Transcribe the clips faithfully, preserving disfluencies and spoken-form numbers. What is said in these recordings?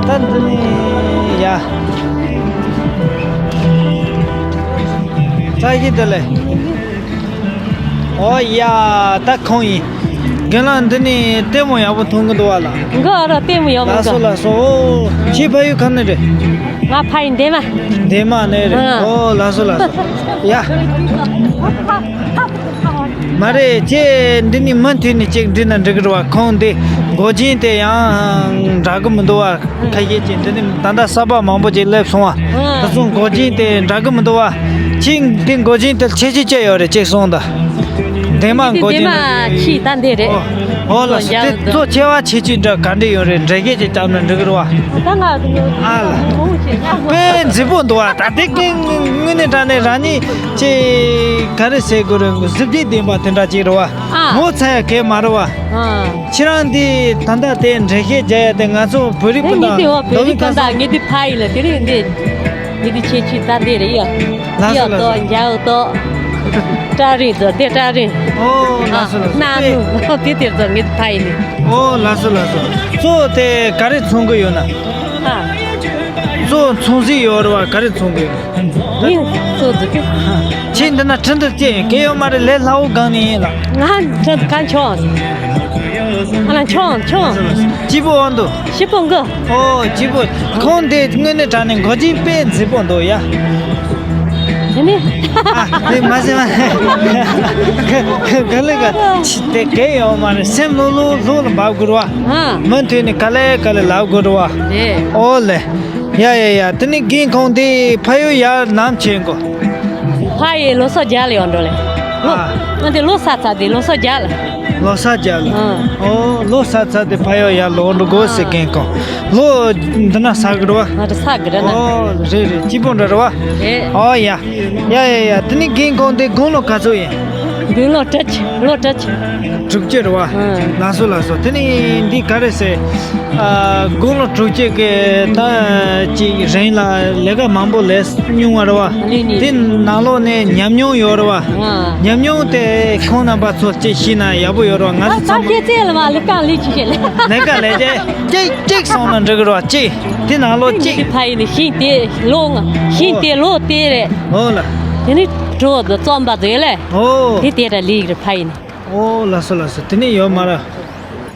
ད་འདི་ནས་ཡ། བཀྲ་ཤིས་བདེ་ལེགས། ཨོ་ཡ། ད་ཁོང་ཡིན། རྒན་ལགས། འདི་ནས་ལྟད་མོ་ཡག་པོ་མཐོང་གི་འདུག་བ་ལ། འགོ་ར་ལྟད་མོ་ཡག་པོ། ལགས་སོ། འགོ། ལགས་སོ། ཨོ། ཁྱེད་ཕ་ཡུལ་ག་ནས་རེད། ང་ཕ་ཡུལ་འདན་མ། འདན་མ་ནས་རེད། ཨ། ཨོ། ལགས་སོ། ལགས་སོ། ཡ། མ་རེད། ཁྱེད་འདི་ནས་མུ་མཐུད་ནས་ཅིག་འགྲིག་ན་འགྲིག་གི་རེད་བ། ཁོང་འདི་མགོ་ཅན་དེ་ཡང་འདྲ་གི་མི་འདུག་བ། ཁ་ཤས་ཀྱིས་འདི་ནི་ད་ལྟ་གསར་པ་མང་པོ་ཅིག་སླེབས་སོང་བ། ཨ། ད་ཚོ་མགོ་ཅན་དེ་འདྲ་གི་མི་འདུག་བ། ཁྱེད་འདི་མགོ་ཅན་དེ་ཁྱད་ཆོས་ཅི་ཡོད་རེད་ཅིག་གསུངས་དང་། འདན་མ་མགོ་ཅན། འདན་མ་ཁྱི་ད་འདི་རེད། ཨོ། ཨོ། ལགས་སོ། དེ་ཚོ་ཆེ་བ་ཆེ་ཆུང་འདྲ་ག་འདྲ་ཡོད་རེད། འདྲ་གི་ཅིག་བརྒྱབ་ན་འགྲིག་གི་རེད་བ། ད་ང་ཨ་ལ། དཔེ་མཛེས་པོ་འདུག་བ། ད་དེ་གི་དངོས་གནས་དྲང་གནས་རང་ཉིད་ཅིག་ག་རེ་ཟེར་དགོས་རེད། གཟི་བརྗིད་ལྡན་པ་དེ་འདྲ་ཅིག་རེད་བ། ཨ། ངོ་ཚ་ཡ་གལ་མ་རེད་བ། ཨ། ཁྱེད་རང་འདི་ད་ལྟ་དེ་འགྲེལ་བཤད་རྒྱག་ཡ་དེ་ང་ཚོ་བོད་རིགས་སྤུན་ཟླ། ངེད་འདི་འོ་བོད་རིགས་སྤུན་ཟླ། ངེད་འདི་ཕ་ཡུལ་ལ་དེ་རིང་འདི། ངེད་འདི་ཁྱད་ཆོས་ད་འདི་རེད་ཡ། ལགས་སོ། ཡ། ལགས་ཏོ། སོ། འཇའ་ཏོ། སྐྲ་རིང་ཏོ། དེ་སྐྲ་རིང་། ཨོ། ལགས་སོ། ལགས་སོ། སྣ་ནུ་དེ་དེར་ཏོ། ངེད་འདི་ཕ་ཡུལ་ནས། ཨོ། ལགས་སོ། ལགས་སོ། གཙོ་དེ་ག་རེ་ཚོང་གི་ཡོད་ན། ཨ། གཙོ་ཚོང་ཟིག་ཡོད་རེད་བ། ག་རེ་ཚོང་གི་ཡོད། ངས་གཙོ་འཛུགས་ཀྱི། ཁྱེད་འདི་ན་ཁྲིན་ཏུ་ཅི་གལ་ཡོད་མ་རེད། ལས་སླ་བོ་གང་ནས་ཡིན་ལ། ང་ཁྲིན་ཏུ་གང་ཆོག་ཨ་ལ་ཆོག་ཆོག་སྐྱིད་པོ་འོང་འདུག་སྐྱིད་པོ་འགོ། ཨོ། སྐྱིད་པོ། ཁོང་དེ་དངོས་གནས་དྲང་གནས་མགོ་ཅན་དཔེ་མཛེས་པོ་འདུག་ཡ། དེ་ནི། ཨ། དེ་མ་ཟེར་མ། ག་ལེ་ག་དེ་གལ་ཡོད་མ་རེད། སེམས་ལྷོད་ལྷོད་ལྷོད་ལ་འབབ་དགོས་རེད་བ། ཨ། མུ་མཐུད་ནས་ག་ལེ་ག་ལེ་ལབ་དགོས་རེད་བ། རེད། ཨོ་ལེ། ཡ་ཡ་ཡ། དེ་ནི་རྒན་ཁོང་དེ་ཕ་ཡུལ་ཡར་ནམ་ཆེན་གོ། ཕ་ཡུལ་ལོ་སོ་བརྒྱ་ལ་ཡོང་འགྲོ་ལེ། ལོ། ཨ། ང་དེ་ལོ་ས་ཚ་དེ་ལོ་སོ་བརྒྱ་ལ། ལོ་ས་བརྒྱ་ལ། ཨ། ཨོ། ལོ་ས་ཚ་དེ་ཕ་ཡུལ་ཡར་ལོག་འགྲོ་དགོས་ཟེར། ཨ། རྒན་ཁོང་ལོ་འདི་ན་ས་གི་རེད་བ། ང་དེ་ས་གི་རེད་ན། ཨོ། རེད་རེད། སྐྱིད་པོ་འདྲ་རེད་བ། རེད། ཨོ་ཡ། ཡ་ཡ་ཡ། དེ་ནི་རྒན་ཁོང་དེ་དགུང་ལོ་ག་ཚོད་ཡིན། དགུང་ལོ་དྲུག་ཅུ། ལོ་དྲུག་ཅུ། དྲུག་ཅུ་རེད་བ། ཨ། ལགས་སོ། ལགས་སོ། དེ་ནི་འདི་ག་རེ་ཟེར། ཨ། དགུང་ལོ་དྲུག་ཅུ་གི་ད་ཅིག་རིང་ལ་ལས་ཀ་མང་པོ་ལས་མྱོང་བ་རེད་བ། ལས་ནི། དེ་ནང་ལོགས་ནས་ཉམས་མྱོང་ཡོད་རེད་བ། ཨ། ཉམས་མྱོང་དེ་ཁོང་རྣམ་པ་ཚོ་ཅིག་ཤེས་ན་ཡག་པོ་ཡོད་རེད་བ། ང་ཚོ། ད་ཚང་མ་ཁྱེད་ཚོས་ལ་མ་ལས་ཀ་ལས་ཅི་བྱེད་ལ། ལས་ཀ་ལས་ཅི་ཅིག་ཅིག་སོང་ན་འགྲིག་གི་རེད་བ། ཅིག་དེ་ནང་ལོགས་ཅིག་ཕ་ཡུལ་ནས་ཤིང་དེ་ལོ་ལྔ། ཤིང་དེ་ལོ་དེ་རེད། ཨོ་ལ། དེ་ནི་གྲོ་དང་རྩམ་པ་དེ་ལས། ཨོ། དེ་དེ་འདྲ་ལས་རེད་ཕ་ཡུལ་ནས། ཨོ། ལགས་སོ། ལགས་སོ། དེ་ནས་ཡོད་མ་རེད།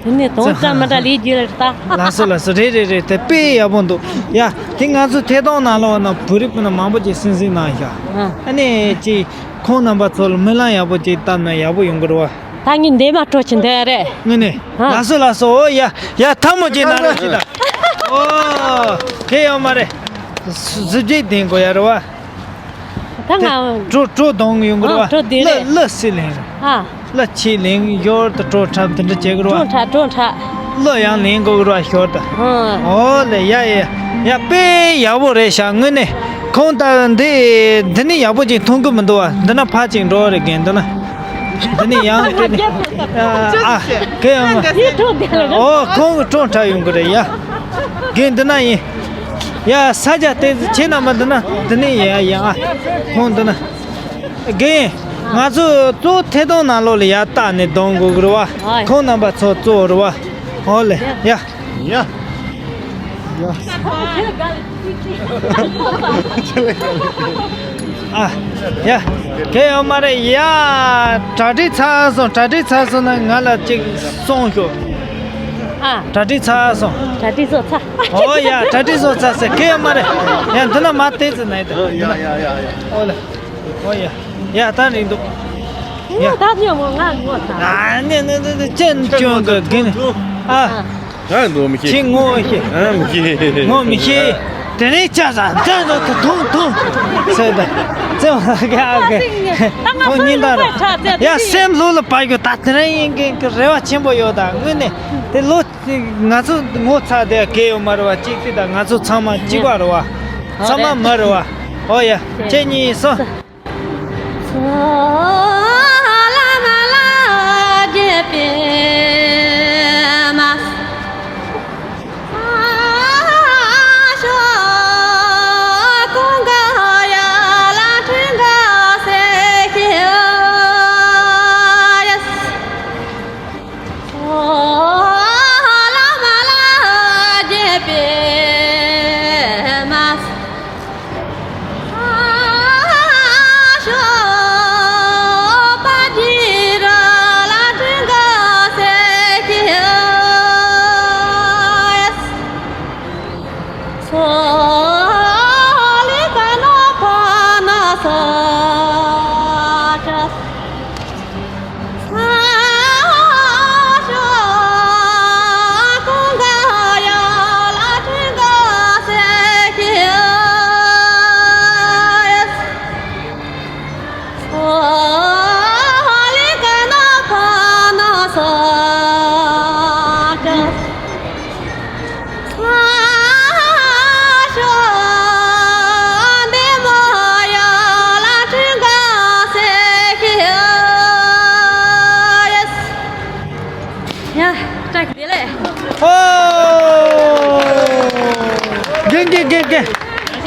དེ་ནས་དོང་ཙམ་མ་འདྲ་ལས་རྒྱུ་ལ་ད། ལགས་སོ། ལགས་སོ། རེད་རེད་རེད། དེ་དཔེ་ཡག་པོ་འདུག་ཡ། དེ་ང་ཚོ་ཐད་གཏོང་ནང་ལོགས་ན་བོད་རིགས་སྤུན་ཟླ་མང་པོ་ཅིག་གསན་གཟིགས་གནང་ཤག་ཨ། ཨ་ནི་ཅིག་ཁོང་རྣམ་པ་ཚོ་ལ་སྨོན་ལམ་ཡག་པོ་ཅིག་བཏབ་ན་ཡག་པོ་ཡོང་གི་རེད་བ། ད་ངས་འདན་མ་སྤྲོ་ཆེན་འདོན་རེད། དངོས་གནས། ཨ། ལགས་སོ། ལགས་སོ། ཨོ་ཡ་ཡ། ཐལ་མོ་ཅིག་གནང་རོགས་གྱིས་ད། ཨོ། གལ་ཡོད་མ་རེད། གཟི་བརྗིད་ལྡན་དགོས་ཡ་རེད་བ། ད་ང་། གྲོ་གྲོ་འདོན་ཡོང་གི་རེད་བ། ཨ། གྲོ་འདོན་རེད། གླུ་གླུ་སུས་ལེན་རེད། ཨ། གླུ་ཁྱེད་ལེན་ཞོར་དུ་གྲོ་འཁྲབ་དེ་འདྲ་བྱེད་གི་རེད་བ། གྲོ་འཁྲབ། གྲོ་འཁྲབ། གླུ་ཡང་ལེན་དགོས་གི་རེད་བ་ཞོར་དུ། ཨ། ཨོ་ལེ། ཡ་ཡ་ཡ། དཔེ་ཡག་པོ་རེད་ཤག་དངོས་གནས། ཁོང་ད་འདི་འདི་ནི་ཡག་པོ་ཅིག་མཐོང་གི་མི་འདུག་བ། འདི་ན་ཕར་ཅིག་འགྲོ་རེད། རྒན་འདི་ན། འདི་ནི་ཡང་དེ་ནི། ཨ། གལ་ཡོད་མ། ཨོ། ཁོང་གི་གྲོ་འཁྲབ་ཡོང་གི་རེད་ཡ། རྒན་འདི་ན་ཡིན། ཡ། ས་ཆ་དེ་ཁྱེད་རྣམ་པ་འདི་ན་འདི་ནས་ཡ་ཡ། ཨ། ཁོང་འདི་ན། རྒན། ང་ཚོ་གཙོ་བོ་ཐད་གཏོང་ནང་ལོགས་ལ་ཡར་བལྟས་ནས་འདོན་དགོས་ཀྱི་རེད་བ། ཨ། ཁོང་རྣམ་པ་ཚོ་གཙོ་བོ་རེད་བ། ཨོ་ལེ། ཡ། ཡ། ཡ། ཨ། ཡ། གལ་ཡོད་མ་རེད་ཡ། གྲ་སྒྲིག་ཚར་སོང་། གྲ་སྒྲིག་ཚར་སོང་ན་ང་ལ་ཅིག་གསུང་ཤོག་ཨ། གྲ་སྒྲིག་ཚར་སོང་། གྲ་སྒྲིག་སོང་ཚར། ཨོ་ཡ། གྲ་སྒྲིག་སོང་ཚར་ཟེར། གལ་ཡོད་མ་རེད་ཡ། འདི་ན་མ་བལྟས་ཟེར་ན་ཡིན་ད། ཡ་ཡ་ཡ་ཡ། ཨོ་ལེ། ཨོ་ཡ། ཡ། ད་རིང་འདུག་ཡ། ད་ཉོ་མོ་ང་ངོ་ཚ། ཨ་ནི་ནི་ནི་ནི་ཅན་ཅོང་གི་རྒན། ཨ། ཨ། ཨ། ངོ་མི་ཤེས། ཁྱེད་ངོ་ཤེས། ཨ། མི་ཤེས། ངོ་མི་ཤེས། དེ་ནས་ཅག་ཙག་ཙག་ཙག་ཐུང་ཐུང་ཟེར་ད། ཙེ་བ་ག་ག་ཁོ་གཉིས་ད་ར། ཡ། སེམས་ལྷོད་ལ་བབས་ཡོད་ད། དེ་རིང་ཡིན་མཁན་གྱི་རེ་བ་ཆེན་པོ་ཡོད་ད། དངོས་གནས་དེ་ལོ་ང་ཚོ་ངོ་ཚ་དེ་གལ་ཡོད་མ་རེད་བ། གཅིག་དེ་ད་ང་ཚོ་ཚང་མ་གཅིག་པ་རེད་བ། ཚང་མ་མི་རེད་བ། ཨོ་ཡ། ཁྱེད་གཉིས་སོ།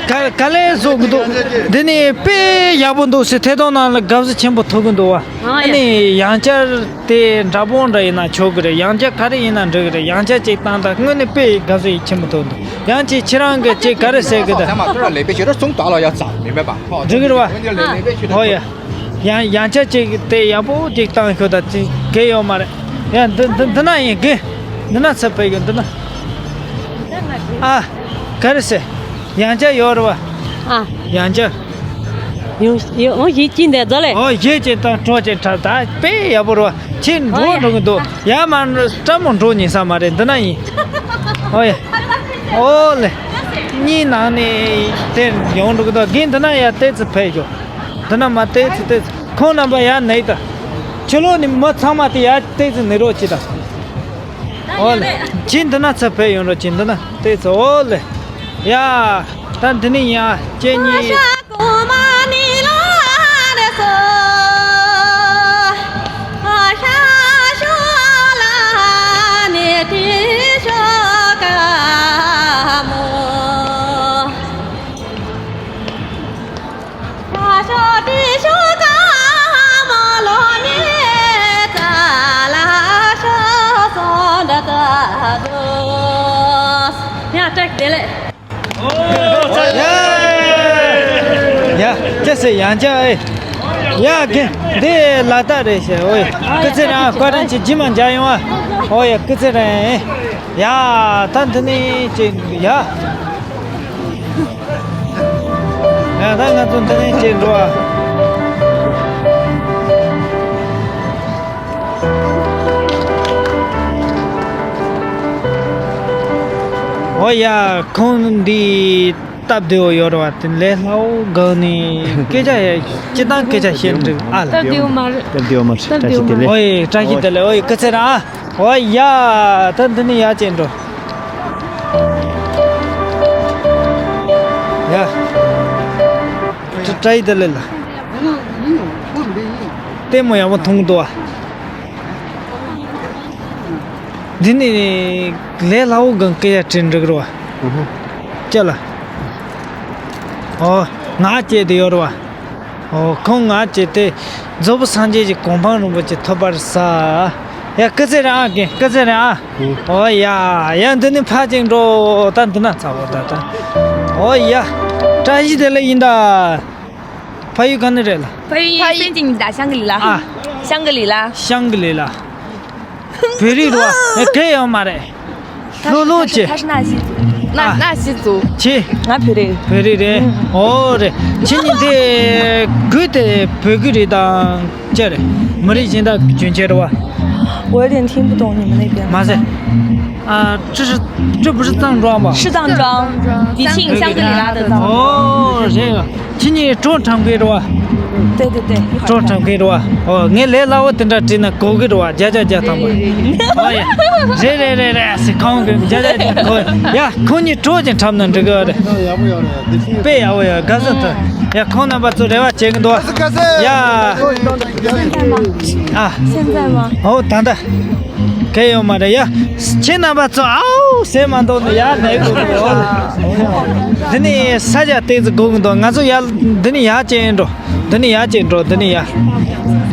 ག་ག་ལེར་བཟོ་གི་འདུག་འདི་ནི་དཔེ་ཡག་པོ་འདུག་ཟེར། ཐད་གཏོང་ནང་ལ་དགའ་བསུ་ཆེན་པོ་ཐོབ་གི་འདུག་བ། ཨ་ཨ་ཡ། ནི་ཡང་བསྐྱར་དེ་འདྲ་པོ་འདྲ་ཡིན་ན་ཆོག་གི་རེད། ཡང་བསྐྱར་ག་རེ་ཡིན་ན་འགྲིག་གི་རེད། ཡང་བསྐྱར་ཅིག་བཏང་དང་། དངོས་གནས་དཔེ་དགའ་བསུ་ཡིད་ཆེན་པོ་ཐོབ་འདུག་ཡང་ཅིག་ཁྱེད་རང་གི་ཅིག་ག་རེ་ཟེར་གི་ད། ཚང་མ་ཁོ་རང་ལས་པའི་ཞོར་གསུང་དག་ལ་ཡ་ཙམ་མི་མེད་པ། འགྲིག་གི་རེད་བ། ཨོ་ཡ། ཡང་ཡང་བསྐྱར་ཅིག་དེ་ཡག་པོ་ཅིག་བཏང་ཤོག་ད། ཅིག་གལ་ཡོད་མ་རེད། ཡ་འདི་འདི་འདི་ན་ཡིན་གི། འདི་ན་ཚུར་ཕེབས་ཡོད་འདི་ན། ཨ། ག་རེ་ཟེར། ཡང་བསྐྱར་ཡོད་རེད་བ། ཨ། ཡང་བསྐྱར། ཡང་ཡང་ཨོ་ཡིད་ཀྱིས་འདི་ཚོ་ལས། ཨོ་ཡིད་ཀྱིས་དང་སྤྲོ་ཅིག་འཁྲབ་ད། དཔེ་ཡག་པོ་རེད་བ། ཁྱེད་འགྲོ་ཨོ་ཡ། འགྲོ་གི་འདུག་ཡ་མ་སྤྲ་མོ་འགྲོ་ཉན་ས་མ་རེད། འདི་ན་ཡིན། ཨོ་ཡ། ཨོ་ལེ། གཉིས་ནང་ནས་དེ་ཡོང་འགྲོ་གི་འདུག་རྒན་འདི་ན་ཡ་ཏོག་ཙམ་ཕེབས་ཤོག་འདི་ན་མ་ཏོག་ཙམ་ཏོག་ཙམ། ཁོང་རྣམ་པ་ཡར་ནས་ད། ཕྱི་ལོགས་ནས་མི་ཚང་མ་དེ་ཡར་ཏོག་ཙམ་ནི་རོགས་གྱིས་ད། ཨོ་ལེ། ཁྱེད་འདི་ན་ཚུར་ཕེབས་ཡོང་རོགས་གྱིས། འདི་ན་ཏོག་ཙམ། ཨོ་ལེ། ཡ། ད་འདི་ནས་ཡ་ཁྱེད་གཉིས། ཡ་སྐྱིད་ལེ། ཡ། ཡ། ཁྱེད་ཚོ་ཡང་བསྐྱར་ཨེ། ཡ་གི། འདི་ལ་དྭགས་རེད་ཤག་ཨོ་ཡ། སྐུ་ཚེ་རིང་། བཀའ་དྲིན་ཆེ། རྗེས་མ་མཇལ་ཡོང་ཨ། ཨོ་ཡ། སྐུ་ཚེ་རིང་། ཡ། ད་འདི་ནས་ཅིག་ཡ། ཡ། ད་ང་ཚོ་འདི་ནས་ཅིག་འགྲོ་ཨ། ཨོ་ཡ། ཁོང་འདི་སྟབས་བདེ་བོ་ཡོད་རེད་བ། དེ་ལས་སླ་བོ་སྒང་ནས་སྐད་ཆ་ཡ་སྤྱིར་བཏང་སྐད་ཆ་བཤད་འགྲིག་ཨ་ལ། སྟབས་བདེ་བོ་མ་རེད། སྟབས་བདེ་བོ་མ་རེད། སྟབས་བདེ་བོ་མ་རེད། ཨོ་ཡ། བཀྲ་ཤིས་བདེ་ལེགས། ཨོ་ཡ། སྐུ་ཚེ་རིང་ཨ། ཨོ་ཡ། ད་འདི་ནས་ཡར་ཅིག་འགྲོ། ཡ། བཀྲ་ཤིས་བདེ་ལེགས་ལ། ལྟད་མོ་ཡག་པོ་མཐོང་གི་འདུག་བ། འདི་ནི་ལས་སླ་བོ་སྒང་སྐད་ཆ་དྲིས་འགྲིག་རོ། ཨུ་ཧུ། ཅི་ལ། ཨོ། ང་བཅས་དེ་ཡོད་རོ། ཨོ། ཁོང་ང་བཅས་དེ་རྫོགས་པའི་སངས་རྒྱས་ཀྱི་གོ་འཕང་རིན་པོ་ཆེ་ཐོབ་པར་ཟ། ཡ། སྐུ་ཚེ་རིང་ཨ། རྒན། སྐུ་ཚེ་རིང་ཨ། ཨུ། ཨོ་ཡ། ཡ། འདི་ནི་ཕར་ཅིག་འགྲོ། ད་འདི་ན་ཚ་བོ་ད་ད། ཨོ་ཡ། བཀྲ་ཤིས་བདེ་ལེགས་ཡིན་ད། ཕ་ཡུལ་ག་ནས་རེད་ལ། ཕ་ཡུལ་ཕ་ཡུལ་སེམས་ཅན་ཉི་ཟླ་ཤང་གི་ལི་ལ། ཨ། ཤང་གི་ལི་ལ། ཤང་གི་ལི་ལ། བོད་རིགས་རེད་བ། ཨེ། ག་ཡོད་མ་རེད། ལྷོ་ལྷོ་ཆེ། ཁ་ཤི་ན་ཤི་ཙུ། ན་ཨ། ན་ཤི་ཙུ། ཆེ། ང་བོད་རིགས། བོད་རིགས་རེད། ཨུ། ཨོ་རེད། ཁྱེད་གཉིས་དེ་གུས་དེ་བོད་གི་རེད་དང་ཅི་རེད། མི་རིགས་གཞན་དག་གི་རྒྱུན་ཆད་རེད་བ། 我有点听不懂你们那边。 མ་ཟད། ཨ། 这是，这不是藏庄吧？是藏庄，宜庆香格里拉的藏庄。 ཨོ་རེད། ཁྱེད་གཉིས་གྲོ་འཁྲབ་མཁན་རེད་བ། 对对对。 གྲོ་འཁྲབ་མཁན་རེད་བ། ཨོ། ངས་ལས་སླ་བོ་དེ་འདྲ་དྲིས་ན་གོ་གི་རེད་བ། བརྒྱ་ཆ་བརྒྱ་ཐམ་པ། ཨོ་ཡ། རེད་རེད་རེད་རེད་ཟེར། ཁོང་གིས་བརྒྱ་ཆ་བརྒྱ་གོ། ཡ། ཁོང་གཉིས་གྲོ་ཅིག་འཁྲབ་ན་འགྲིག་གི་རེད། དཔེ་ཡག་པོ་ཡོད། དགའ་བསུ་ཐོབ། ཡ། ཁོང་རྣམ་པ་ཚོ་རེ་བ་བྱེད་ཀྱི་འདུག་བ། ཡ། 现在吗？ ཨ། 现在吗？ ཨོ། ད་ལྟ། གལ་ཡོད་མ་རེད་ཡ། ཁྱེད་རྣམ་པ་ཚོ་ཨའུ་ཟེར་མ་འདུག་ནི་ཡར་ནས་གོ་གི་འདུག་འདི་ནས་ས་ཆ་ཏོག་ཙམ་སྒུག་གི་འདུག་ང་ཚོ་ཡར་འདི་ནས་ཡར་ཅིག་འགྲོ། འདི་ནས་ཡར་ཅིག་འགྲོ། འདི་ནས་ཡར།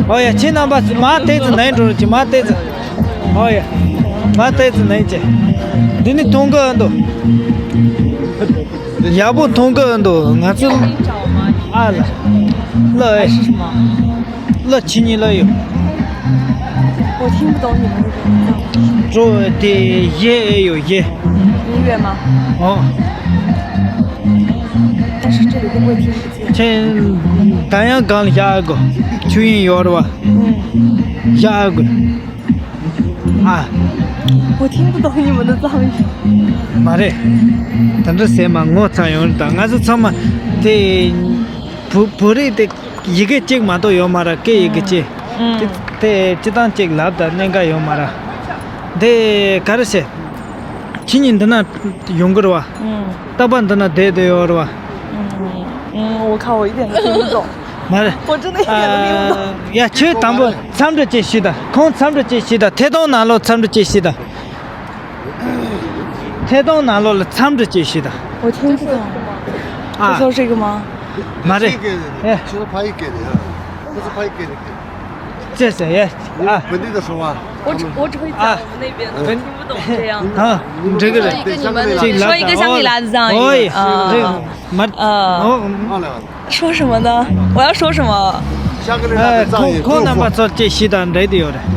ཨོ་ཡ། ཁྱེད་རྣམ་པ་མར་ཏོག་ཙམ་ནས་འགྲོ་རོགས་གྱིས། མར་ཏོག་ཙམ། ཨོ་ཡ། མར་ཏོག་ཙམ་ནས་ཅིག་འདི་ནས་མཐོང་གི་འདུག་ཡག་པོ་མཐོང་གི་འདུག་ང་ཚོ། ཨ་ལ། ལ་ཨེ། ལ་ཁྱེད་གཉིས་ལ་ཡོད། 我听不懂你们那边的藏语。 འགྲོ་དེ་གཞས་ཨེ་ཡོད། གཞས། 音乐吗？ ཨོ། 但是这里会不会听不见？ ཁྱེད་ད་ཡང་གང་ལ་བཞག་གོ། ཆུ་ཡིན་ཡོད་རེད་བ། 嗯。 བཞག་གོ། ཨ། 我听不懂你们的藏语。 མ་རེད། དེ་འདྲ་ཟེར་མ། ངོ་ཚ་ཡོང་རེད་ད། ང་ཚོ་ཚང་མ་དེ་བོད་བོད་རིགས་དེ་ཡི་གེ་གཅིག་མ་གཏོགས་ཡོད་མ་རེད། སྐད་ཡི་གེ་གཅིག་ཨུམ། དེ་དེ་སྤྱིར་བཏང་གཅིག་ལབ་དང་གནད་འགག་ཡོད་མ་རེད། དེ་ག་རེ་བྱེད། ཁྱེད་གཉིས་འདི་ན་ཡོང་གི་རེད་བ། ཨུམ། རྟག་པར་འདི་ན་བསྡད་བསྡད་ཡོད་རེད་བ། 嗯，我靠，我一点都听不懂。 མ་རེད། 我真的一点都听不懂。 ཨ། ཡ། ཁྱོད་དང་པོ་འཚམས་འདྲི་ཅིག་ཞུས་དང་། ཁོང་འཚམས་འདྲི་ཅིག་ཞུས་དང་། ཐད་གཏོང་ནང་ལོགས་འཚམས་འདྲི་ཅིག་ཞུས་དང་། ཐད་གཏོང་ནང་ལོགས་ལ་འཚམས་འདྲི་ཅིག་ཞུས་དང་། 我听不懂。啊，不说这个吗？ མ་རེད། 这个 ཨེ། 其实翻译给的呀，不是翻译给的。 这谁呀？啊。 本地的说话。 我只我只会讲我们那边的，我听不懂这样。 ཨ། འགྲིག་གི་རེད། 说一个你们，说一个香格里拉的藏语。 ཨོ་ཡ། 啊。 འགྲིག་མ། 啊。 ཨོ། 说什么呢？我要说什么？ ཨ། ཁོང་ཁོང་རྣམ་པ་ཚོ་ཅིག་ཤི་དང་འདྲེས་དེ་ཡོད་རེད།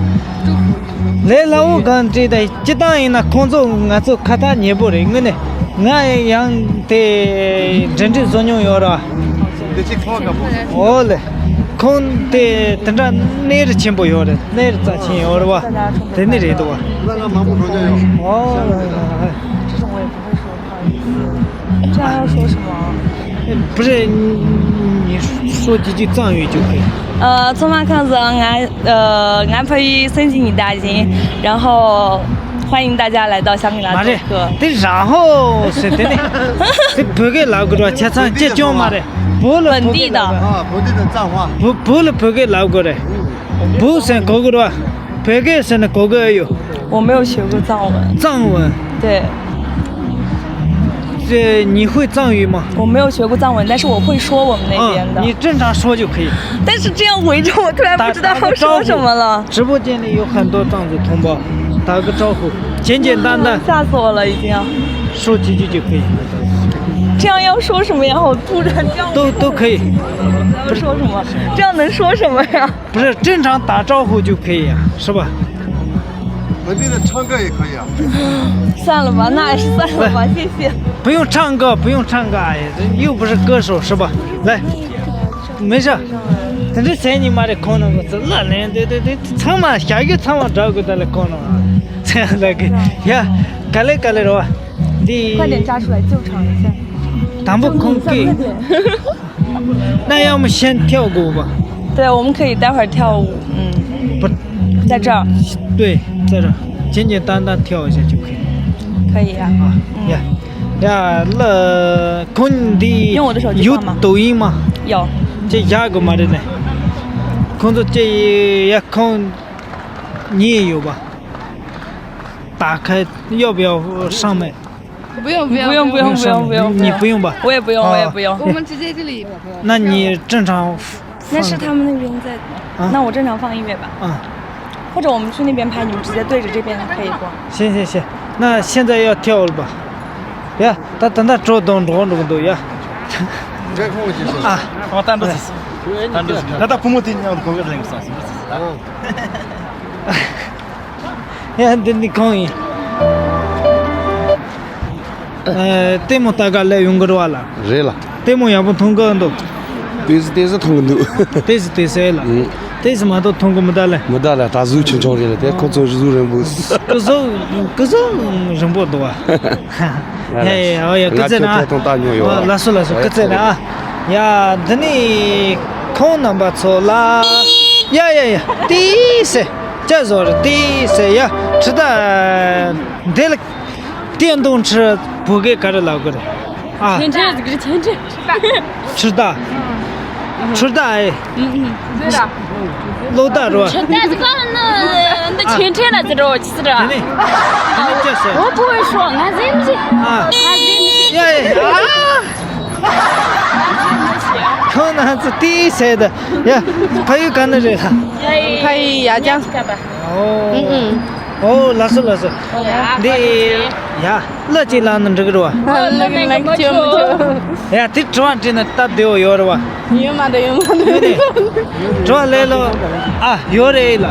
ལས་སླ་བོ་གང་བྲིས་དང་སྤྱི་བཏང་ཡིན་ན་ཁོང་ཚོ་ང་ཚོ་ཁ་ཐག་ཉེ་པོ་རེད། དངོས་གནས་ང་ཡང་དེ་འབྲེལ་འདྲིས་བཟོ་མྱོང་ཡོད་ར། འོ་ལེ། ཁོང་དེ་དེ་འདྲ་གནས་རི་ཆེན་པོ་ཡོད་རེད། གནས་རི་རྩ་ཆེན་ཡོད་རེད་བ། དེ་ནི་རེད་འདུག་བ། 这种我也不会说，不好意思。这样要说什么？ 不是，你说几句藏语就可以。 ཨ། ཚང་མ་ཁམས་བཟང་། ང་ཨ། ང་ཕ་ཡུལ་སན་ཅི་ཉི་ཏ་ཡིན། 然后欢迎大家来到香格里拉做客。 མ་རེད། དེ་然后ཟེར་དེ་ནི། དེ་བོད་སྐད་ལབ་དགོས་ར། ཆ་ཚང་སྐྱེས་སྐྱོང་མ་རེད། བོད་ལ་བོད་སྐད་ལབ་དགོས། 本地的。 ཨ། 本地的藏话。 བོད་བོད་ལ་བོད་སྐད་ལབ་དགོས་རེད། བོད་ཟེར་གོ་གི་རེད་བ། བོད་སྐད་ཟེར་ན་གོ་གི་ཨེ་ཡོད། 我没有学过藏文。 藏文。 对。 这你会藏语吗？ 我没有学过藏文，但是我会说我们那边的。 啊，你正常说就可以。 但是这样围着我，突然不知道要说什么了。 打个招呼。直播间里有很多藏族同胞，打个招呼，简简单单。 吓死我了，已经。 说几句就可以。 这样要说什么呀？好突然，这样都都可以。 要说什么？这样能说什么呀？ 不是，正常打招呼就可以啊，是吧？本地的唱歌也可以啊。 算了吧，那还是算了吧，谢谢。 不用唱歌，不用唱歌，哎呀，这又不是歌手，是吧？来，没事。 དེ་འདྲ་ཟེར་ནི་མ་རེད། ཁོང་རྣམ་པ་ཚོ་ལ་ལན་དེ་དེ་དེ་ཚང་མ་བྱ་རྒྱུ་ཚང་མ་འདྲ་དགོས། ད་ལ་ཁོང་རྣམ་པ་ཚོ་ལ་གི་ཡ། ག་ལེ་ག་ལེ་རེད་བ། འདི། 快点扎出来救场一下。 དང་པོ་ཁོང་གིས། 那要么先跳过吧。 对，我们可以待会儿跳舞。 嗯。 不。 在这儿。 对，在这儿，简简单单跳一下就可以。 可以啊。 ཡ། ཡ། ལ་ཁོང་འདི། 用我的手机放吗？ 有抖音吗？ 有。 ཅེས་བཞག་གི་མ་རེད་ནས། ཁོང་ཚོ་ཅེས་ཡ་ཁོང་ཉེ་ཡོད་པ། 打开，要不要上麦？ 不用不用不用不用不用不用，你不用吧？ 我也不用，我也不用。 我们直接这里。 那你正常放。 那是他们那边在。 啊。 那我正常放音乐吧。 啊。 或者我们去那边拍，你们直接对着这边可以播。 行行行，那现在要跳了吧？ ཡ། ད་ད་ད་འགྲོ་དང་འགྲོ་འགྲོ་གི་འདུག་ཡ། 你在跟我解释。 ཨ། ཨ། ད་འགྲོ་ཟེར། ད་འགྲོ་ཟེར། ད་ད་བུ་མོ་དེ་མཉམ་དུ་གོ་བར་ལེན་དགོས་སམ་ཟེར་ཟེར། ཡ། འདི་ནི་ཁོང་ཡིན། ཨ། ལྟད་མོ་ལྟ་ག་སླེབས་ཡོང་གི་རེད་བ་ལ། རེད་ལ། ལྟད་མོ་ཡག་པོ་མཐོང་གི་འདུག་ཏོག་ཙམ་ཏོག་ཙམ་མཐོང་གི་འདུག་ཏོག་ཙམ་ཏོག་ཙམ་ལ། ཨང་། ཏོག་ཙམ་མ་གཏོགས་མཐོང་གི་མི་འདུག་ལ། མི་འདུག་ལ། ད་གཟུགས་ཆུང་ཆུང་རེད་ལ། དེ་ཁོ་ཚོ་གཟུགས་རིང་པོ། སྐུ་གཟུགས་སྐུ་གཟུགས་རིང་པོ་འདུག་བ། ཡ་ཡ་ཡ། ཨོ་ཡ། སྐུ་ཚེ་ན། ང་ཚོ་ཐད་གཏོང་བཏང་མྱོང་ཡོད། ཨོ། ལགས་སོ་ལགས་སོ། སྐུ་ཚེ་ན། ཡ། འདི་ནི་ཁོང་རྣམ་པ་ཚོ་ལ། ཡ་ཡ་ཡ། ཏོག་ཙམ། ཅི་བཟོ་རེད། ཏོག་ཙམ། ཡ། ཁྲི་ད། འདི་ལ། བསྟན་སྟོང་ཁྲི་བོད་སྐད་ག་རེ་ལབ་དགོས་རེད། ཨ། 钱钱 ཟེར་གི་རེད། 钱钱། ཁྲི་ད། ཁྲི་ད་ཨེ། ཨུ་ཨུ། ལོ་ད་རོ། 钱钱 ཟེར་ག་ན་འདི་钱钱 ལ་ཟེར་རོ། ཅི་ཟེར་ར། དེ་ནི། དེ་ནི་ཅི་ཟེར། 我不会说， ང་ཟིན་ཅི། ཨ། ང་ཟིན་ཅི། ཡ་ཡ། ཨ། ཁོང་རྣམ་ཚོ་ཏོག་ཙམ་ཟེར་ད། ཡ། ཕ་ཡུལ་ག་ནས་རེད་ལ། ཕ་ཡུལ་ཡ་ཅང་། ཨོ། ཨུ་ཨུ། ཨོ། ལགས་སོ་ལགས་སོ། འདི། ཡ། གླུ་ཅིག་བླངས་ན་འགྲིག་གི་རེད་བ། གླུ་མིན་ལ་ཅི་མི་ཆོག་ཡ། དེ་དྲི་བ་དྲིས་ན་སྟབས་བདེ་བོ་ཡོད་རེད་བ། ཡོད་མ་རེད། ཡོད་མ་རེད། ཡོད་རེད། དྲི་བ་ལས་ལོ། ཨ། ཡོད་རེད་ལ།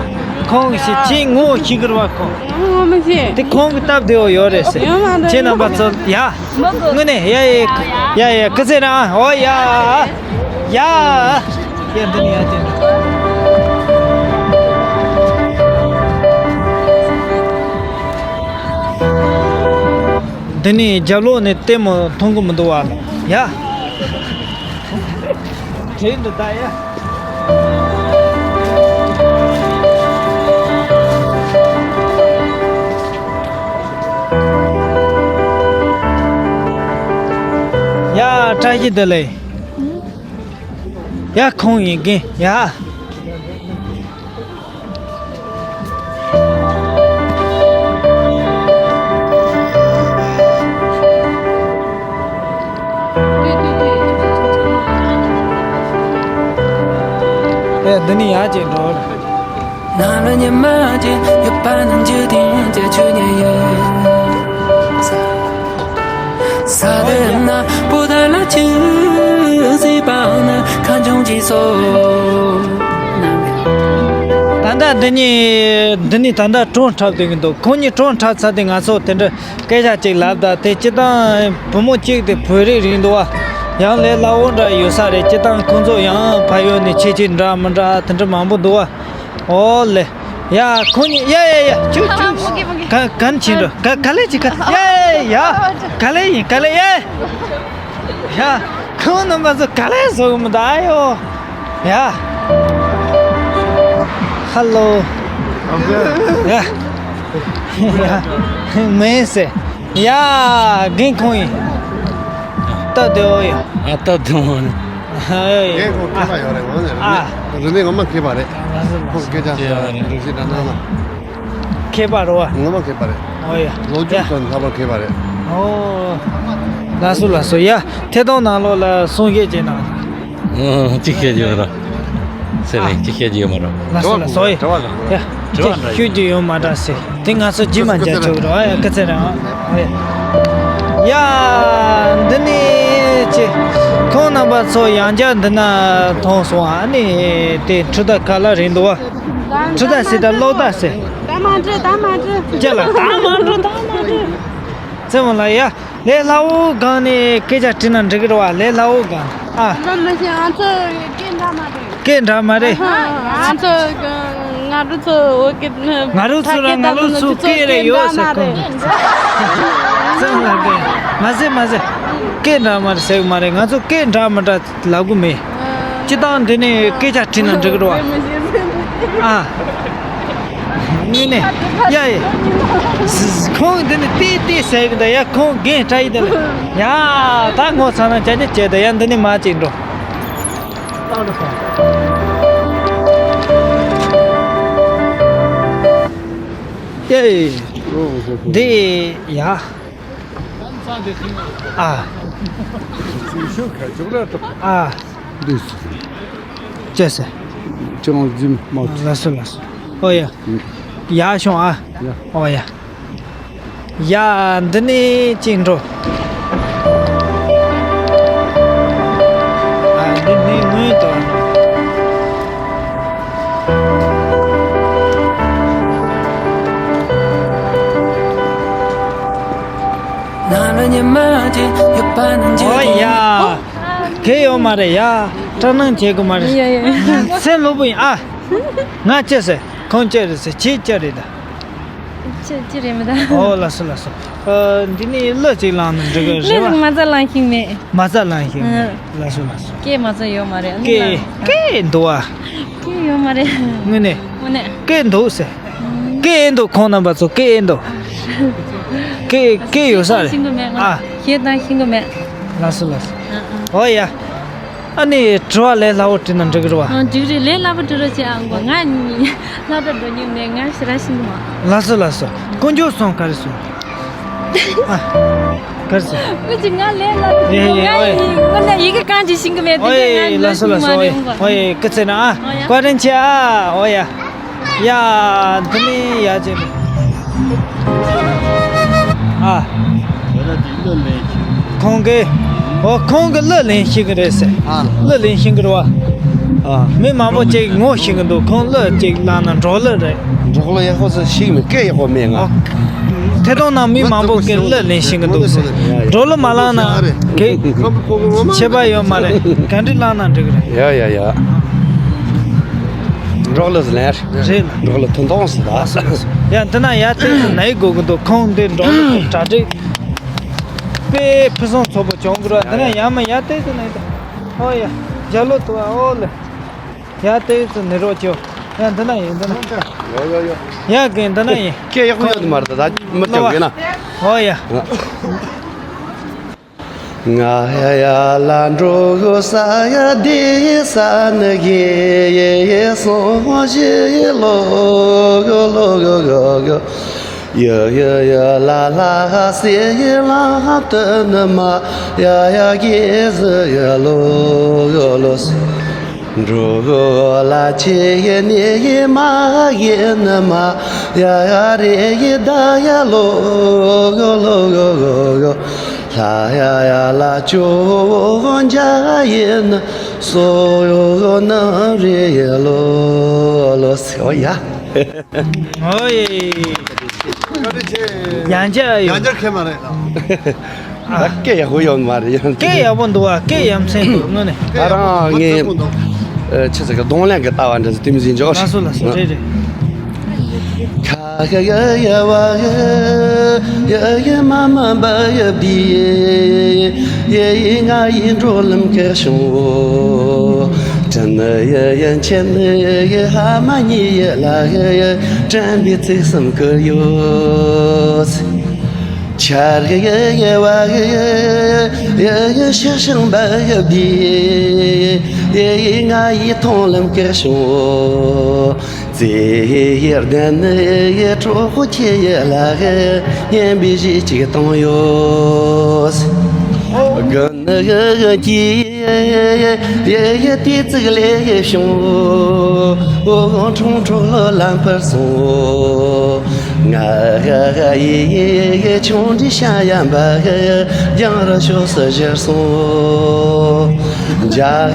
ཁོང་གིས་ཤེས། ཁྱེད་ངོ་ཤེས་གི་རེད་བ་ཁོང་། ངོ་མི་ཤེས། དེ་ཁོང་གི་སྟབས་བདེ་བོ་ཡོད་རེད་ཟེར། ཡོད་མ་རེད། ཁྱེད་རྣམ་པ་ཚོ་ཡ། དངོས་གནས་ཡ་ཡ། ཡ་ཡ། སྐུ་ཚེ་རིང་། ཨོ་ཡ། ཡ། ཡ། འདི་ནས་ཡ། དེ་ནས། འདི་ནས་རྒྱབ་ལོགས་ནས་ལྟད་མོ་མཐོང་གི་མི་འདུག་བ། ཡ། དྲན་འདི་ད་ཡ། ཡ། བཀྲ་ཤིས་བདེ་ལེགས། ཡ། ཁོང་ཡིན་གི། ཡ། འདི་ནི་ཡར་ཅིག་འགྲོ། ནམ་ལ་ཉི་མ་ཅིག་ཡོད་པ་ན་འཇིག་རྟེན་གྱི་ཆོས་ཉིད་ཡོད། ས་དེ་ན་བུ་དར་ལ་ཆུ་སྲིད་པ་ན་ཁ་འབྱུང་གྱི་སོ། ད་ལྟ་འདི་གཉིས་འདི་ནི་ད་ལྟ་གྲོང་འཁྲབ་སྡོད་ཀྱི་འདུག་ཁོང་གཉིས་གྲོང་འཁྲབ་ཚར་དུས་ང་ཚོ་དེ་འདྲ་སྐད་ཆ་ཅིག་ལབ་ད། དེ་སྤྱིར་བཏང་བུ་མོ་གཅིག་དེ་བོད་རིགས་རེད་འདུག་བ། ཡང་ལས་སླ་བོ་འདྲ་ཡོད་ས་རེད། སྤྱིར་བཏང་ཁོང་ཚོ་ཡང་ཕ་ཡུལ་ནས་ཁྱད་ཆོས་འདྲ་མི་འདྲ་དེ་འདྲ་མང་པོ་འདུག་བ། ཨོ་ལེ། ཡ་ཁོང་གཉིས་ཡ་ཡ་ཡ་ཁྱུག་ཁྱུག་མོ་གི་མོ་གི། ག་ག་ནས་ཕྱིན་འགྲོ། ག་ག་ལེ་ཅི་ག་ཡ་ཡ་ཡ། ག་ལེ་ཡིན་ག་ལེ་ཡ། ཡ། ཁོང་རྣམ་པ་ཚོ་ག་ལེ་བཟོ་གི་མི་འདུག་ཨ་ཡོ། ཡ། ཧ་ལོ། ཡ། ཡ། མེད་ཟེར། ཡ། རྒན་ཁོང་ཡིན། སྟབས་བདེ་བོ་ཡོད། ཨ་སྟབས་བདེ་བོ་ནི། ཧེ། རྒན་ཁོང་མཁས་པ་ཡོད་རེད། ངོ་ནས་ཨ། རིན་མེད་ངོ་མ་མཁས་པ་རེད། ལགས་སོ་ལགས་སོ། ཁོང་སྐད་ཆ་ཡ་རེད། རིན་ཞིག་དྲ་ན་ལ། མཁས་པ་རོ་བ། ངོ་མ་མཁས་པ་རེད། ཨོ་ཡ། ལོ་རྒྱུས་ཡ། སོགས་ལྷག་པར་མཁས་པ་རེད། ཨོ། ལགས་སོ་ལགས་སོ། ཡ། ཐད་གཏོང་ནང་ལོགས་ལ་གསུང་བཤད་བྱེད་གནང་། ཨོ་ཅི་བཤད་ཀྱི་ཡོད་ར། ཟེར་ནས་ཅི་བཤད་ཀྱི་ཡོད་མ་ར། ལགས་སོ་ལགས་སོ། ཡ། དྲི་བ་དྲི་བ་ཡ། དྲི་བ་དྲི་བ་ཞུ་རྒྱུ་ཡོད་མ་འདྲ་ཟེར། དེ་ང་ཚོ་རྗེས་མ་མཇལ་ཆོག་རོགས། ཨ་ཡ་སྐུ་ཚེ་རིང་། ཨ་ཡ། ཡ། འདི་ནི་ཅི། ཁོང་རྣམ་པ་ཚོ་ཡང་བསྐྱར་འདི་ན་མཐོང་སོང་། ཨ་ནི་དེ་འཕྲུལ་རྟ་ག་ལ་རིང་འདུག་བ། འཕྲུལ་རྟ་ཟེར་ད་གློག་རྟ་ཟེར། ད་མ་འགྲོ་ད་མ་འགྲོ། ཅི་ལ་ད་མ་འགྲོ་ད་མ་འགྲོ། ཙེ་མོ་ལ་ཡ། ལས་སླ་བོ་སྒང་ནས་སྐད་ཆ་དྲིས་ན་འགྲིག་གི་རེད་བ། ལས་སླ་བོ་སྒང་། ཨ། ལོ་ལོ་ཞིག་ང་ཚོ་སྐད་འདྲ་མ་རེད། སྐད་འདྲ་མ་རེད། ང་ཚོ་ང་རུ་ཚོ་འོ་སྐད། ང་རུ་ཚོ་ར་ང་རུ་ཚོ་སྐད་རེ་ཡོད་ཟེར་གོ། ཙམ་ལ་སྐད་མ་ཟེར་མ་ཟེར། སྐད་འདྲ་མ་རེད་ཟེར་གི་མ་རེད། ང་ཚོ་སྐད་འདྲ་མི་འདྲ་ལབ་གི་མེད། སྤྱི་བཏང་འདི་ནས་སྐད་ཆ་དྲིས་ན་འགྲིག་གི་རེད་བ། ཨ། དངོས་གནས། ཡ་ཡ། ཁོང་འདི་ནི་ཏི་ཏི་ཟེར་གི་འདུག་ཡ་ཁོང་རྒན་སྐྲ་ཡི་འདི་ལ། ཡ། ད་ངོ་ཚ་ན་ཅ་ཅ་བྱས་ད་ཡ་འདི་ནི་མ་ཅིག་འགྲོ། ཡ་ཡ། འདི་ཡ། ཨ། ཨ། ཅེས། ཅང་འཛིན་མ། ལགས་སོ་ལགས་སོ། ཨོ་ཡ། ཡ་ཤོང་ཨ། ཡ། ཨོ་ཡ། ཡ། འདི་ནས་ཅིག་འགྲོ། ཨ། འདི་ནས་ངོས་དང་། ཨོ་ཡ། གལ་ཡོད་མ་རེད་ཡ། སྐྲག་སྣང་བྱེད་དགོས་མ་རེད། ཡ་ཡ་ཡ། སེམས་སློབ་པོ་ཡིན་ཨ། ང་ཅི་ཟེར། ཁོང་ཅི་རེད་ཟེར། ཁྱེད་ཅི་རེད་ད། ཅི་ཅི་རེད་མི་ད། ཨོ་ལགས་སོ་ལགས་སོ། ཨ། འདི་ནས་གླུ་ཅིག་བླངས་ན་འགྲིག་གི་རེད་བ། གླུ་མ་རྩ་བླངས་ཤེས་མེད། མ་རྩ་བླངས་ཤེས་མེད། ཨ། ལགས་སོ་ལགས་སོ། སྐད་མ་རྩ་ཡོད་མ་རེད། སྐད་སྐད་འདུག་ཨ། སྐད་ཡོད་མ་རེད། དངོས་གནས། དངོས་གནས། སྐད་འདུག་ཟེར། སྐད་ཨེ་འདུག་ཁོང་རྣམ་པ་ཚོ་སྐད་ཨེ་འདུག་སྐད་སྐད་ཡོད་ས་རེད། ཤེས་གི་མེད། ཨ། ཤེས་དང་ཤེས་གི་མེད། ལགས་སོ་ལགས་སོ། ཨ་ཨ། ཨོ་ཡ། ཨ་ནི་དྲི་བ་ལས་སླ་བོ་དྲིས་ན་འགྲིག་གི་རེད་བ། ཨ་འགྲིག་རེད། ལས་སླ་པོ་དྲི་རོགས་བྱེད་ཨ། མགོ་ང་གཉིས་སློབ་གྲྭ་འགྲོ་མྱོང་མེད། ང་ཞེ་དྲག་ཤེས་གི་མ། ལགས་སོ་ལགས་སོ། དཀོན་མཆོག་གསུམ་ག་རེ་གསུངས། ཨ། ག་རེ་གསུངས། ཀུ་ཅི་ང་ལས་སླ་པོ་དྲི་ང་ཡི་ང་ལ་ཡི་གེ་རྐང་གཅིག་ཤེས་གི་མེད། དེ་ཨོ་ཡ། ལགས་སོ་ལགས་སོ། ཨོ་ཡ། ཨོ་ཡ། སྐུ་ཚེ་ན་ཨ། ཨོ་ཡ། བཀའ་དྲིན་ཆེ་ཨ། ཨོ་ཡ། ཡ། འདི་ནི་ཡ་ཅེ་ནི། ཨ། ཁོང་གིས། ཨོ་ཁོང་གིས་གླུ་ལེན་ཤེས་ཀྱི་རེད་ཟེར། ཨ། གླུ་ལེན་ཤེས་ཀྱི་རེད་བ། ཨ། མི་མང་པོ་ཅིག་ངོ་ཤེས་ཀྱི་འདུག་ཁོང་གླུ་ཅིག་བླངས་ན་འབྲོག་གླུ་རེད། འབྲོག་གླུ་ཡག་པོ་ཟིག་ཤེས་མེད། སྐད་ཡག་པོ་མེད་ང་། ཨོ། ཐད་གཏོང་ནང་མི་མང་པོ་གིས་གླུ་ལེན་ཤེས་ཀྱི་འདུག་ཟེར། འབྲོག་གླུ་མ་བླངས་ན་གི། ཁྱད་པར་ཡོད་མ་རེད། ག་འདྲ་བླངས་ན་འགྲིག་གི་རེད། ཡ་ཡ་ཡ། འབྲོག་གླུ་ཟེར་ལེན། རེད་ལ། འབྲོག་གླུ་ཐུན་མོང་ཟེར་ད། ཡ་འདི་ན་ཡ་ཏོག་ཙམ་ན་ཡི་དགོས་ཀྱི་འདུག་ཁོང་འདི་འབྲོག་གླུ་གྲ་སྒྲིག་དཔེ་ཕུན་སུམ་ཚོགས་པོ་བྱུང་གི་རེད། འདི་ན་ཡ་མ་ཡ་ཏོག་ཙམ་ན་ཡི་ད། ཨོ་ཡ། རྒྱ་ལོ་ཏོ་ཨོ་ལེ། ཡ་ཏོག་ཙམ་ནི་རོགས་ཅོ། ཡ་འདི་ན་ཡིན་འདི་ན། ཡ་ཡ་ཡ། ཡ་གི་འདི་ན་ཡིན། སྐད་ཡག་པོ་ཡོད་དུ་མ་རེད་ད། མི་སྐྱོ་གི་ན། ཨོ་ཡ། འགྲོ་ལ་ཆེ་ཡི་ནི་ཡི་མ་ཡི་ནི་མ་ཡ་ཡ་རེ་ཡི་ད་ཡ་ལོ་ལོ་ལོ་ལོ་ལོ་ལ་ཡ་ཡ་ལ་ཅོ་འཇའ་ཡི་ནི་སོ་ཡོ་ནི་རེ་ཡི་ལོ་ལོ་སེ་ཨོ་ཡ། ཨོ་ཡེ། ཡང་བསྐྱར་ཡོད། ཡང་བསྐྱར་ཁེལ་མ་རེད་ད། ད་སྐད་ཡག་པོ་ཡོད་མ་རེད་ཡང་། སྐད་ཡག་པོ་འདུག་ཨ། སྐད་ཡ་མཚན་འདུག་དངོས་གནས། ད་རང་ངས་ཨ་ཆི་ཟེར་གི་གདོང་ལེན་གི་ལྟ་བ་འདྲ་ཟེར་དེ་མི་ཟིན་འཇོག་ལགས་སོ་ལགས་སོ། རེད་རེད། ཁ་ཁ་ཡ་ཡ་བ་ཡ་ཡ་ཡ་མ་མ་བ་ཡ་བི་ཡ་ཡ་ང་ཡི་འགྲོ་ལམ་ཁ་བྱུང་བོ། དྲན་ཡ་ཡ་ཆེན་ཡ་ཧ་མ་ཉི་ཡ་ལ་ཡ་ཡ་དྲན་པའི་ཚིག་གསུམ་ཁུར་ཡོད། ཆར་གི་ཡེ་ཡེ་བ་གི་ཡེ་ཡེ་ཤི་ཤིང་བ་གི་བི་ཡེ་ཡེ་ང་ཡི་མཐོང་ལམ་ཀེ་ཤོ། ཙེ་ཡེ་ཡེ་ལྡན་ནི་ཡེ་གྲོགས་པོ་ཁྱེད་ཡེ་ལ་གི་སྙན་པའི་གཞས་གཅིག་གཏོང་ཡོད། དགུན་ནི་གི་གི་ཡེ་ཡེ་ཡེ་ཡེ་དུས་ཚིགས་ལས་ཡེ་བྱུང་། འོ་འོ་ཁྲུང་ཁྲུང་ལོ་ལམ་བར་སོང་། ང་ཡེ་ཡེ་ཆུང་འདྲི་ཤ་ཡ་འབའ་རྒྱང་ར་ཤོག་ས་ཞེར་སོང་། འཇའ་